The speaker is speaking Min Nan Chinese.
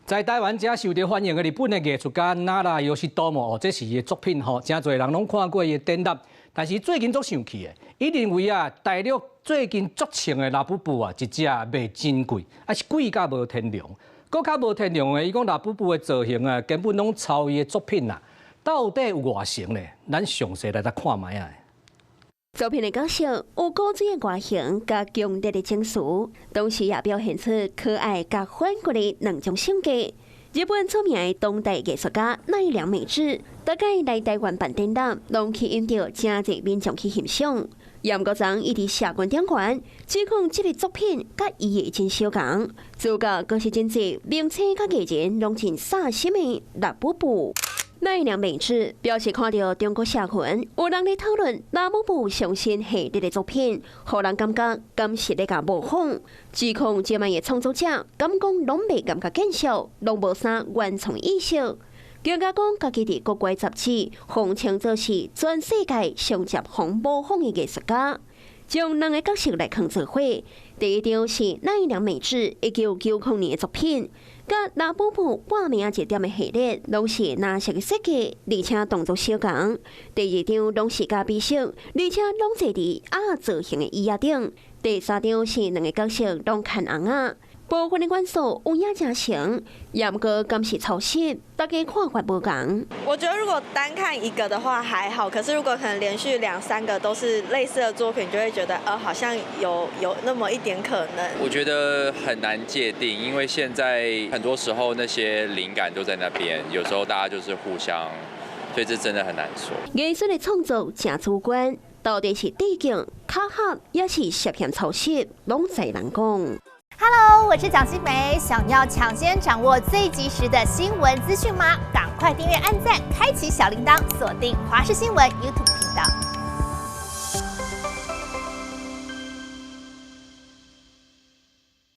在台灣遮受著歡迎的日本的藝術家奈良美智哦，這是伊的作品吼，誠濟人攏看過伊的展覽。但是最近足生氣的，伊認為啊，大陸最近足穿的拉布布啊，一隻賣真貴，啊是貴甲無天良，閣較無天良的，伊講拉布布的造型啊，根本攏抄伊的作品啦。到底有偌成呢？咱詳細來來看覓仔。作品的角色有古錐的外形，佮強烈的情緒，同時也表現出可愛佮反骨的兩種性格。日本出名的當代藝術家奈良美智，逐擺來台灣辦展覽，攏吸引著誠濟民眾去欣賞。毋過昨伊佇社群頂懸，指控這个作品佮伊的真相仝，主角閣是真濟明星佮藝人攏真煞心的拉布布。奈良美智表示，看著中國社群有人咧討論拉布布上新系列的作品，予人感覺敢是咧共模仿，指控這擺的創作者，敢講攏袂感覺見笑，攏無啥原創意識。更加講，家己佇國外雜誌，號稱做是全世界上捷予模仿的藝術家，將兩个角色來囥做伙。第一張是奈良美智1990年的作品，佮拉布布掛名一點的系列，攏是藍色的設計，而且動作相仝。第二張攏是咖啡色，而且攏坐佇鴨造型的椅仔頂。第三張是兩个角色攏牽尪仔。部分的元素有影誠像，毋過敢是抄襲，大家看法無仝。我覺得如果單看一個的話還好，可是如果可能連續兩三個都是類似的作品，就會覺得好像有那麼一點可能。我覺得很難界定，因為現在很多時候那些靈感都在那邊，有時候大家就是互相，所以這真的很難說。藝術的創作誠主觀，到底是致敬、巧合，抑是涉嫌抄襲，攏在難講。 Hello，我是蔣新梅，想要搶先掌握最及時的新聞資訊嗎？趕快訂閱、按讚、開啟小鈴鐺，鎖定華視新聞 YouTube 頻道。